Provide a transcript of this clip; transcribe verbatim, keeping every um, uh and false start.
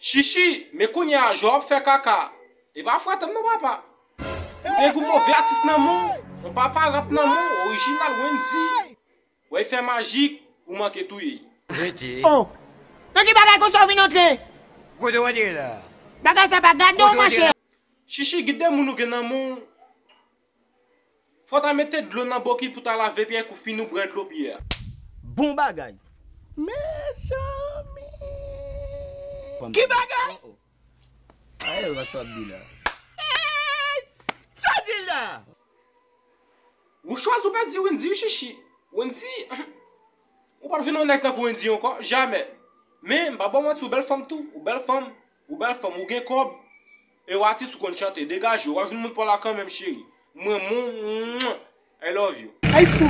Chichi, men kounye a, jan w ap fè kaka. E pa frèt m non, papa. Ou gen gou move atis nan men w, yon papa rap nan men w, orijinal Wendy. Wè, fè majik, ou manke touye. Rete. Oh! Nan ki bagay konsa w vin antre? Kote w antre la? Bagay sa pa gade w, monchè. Chichi, gide moun ou gen nan men w. Fò w ta mete dlo nan bokit pou w ta lave pyè k ou fin ou bwè dlo pyè a. Bon bagay. Mezanmi. Ki bagay? Ayo, sa w ap di la? Sa w di la? Ou chwazi ou pa di Wendy, wi, Chichi. Wendy, ou p ap jwenn yon nèg tankou Wendy ankò, jamè. Men, m pa ba w manti, ou bèl fanm tou, ou bèl fanm, ou bèl fanm, ou gen kòb, e w atis, ou konn chante, degaje w, w a jwenn moun pa w la kanmenm, cheri. Mwen, mwen, I love you. Ay fou.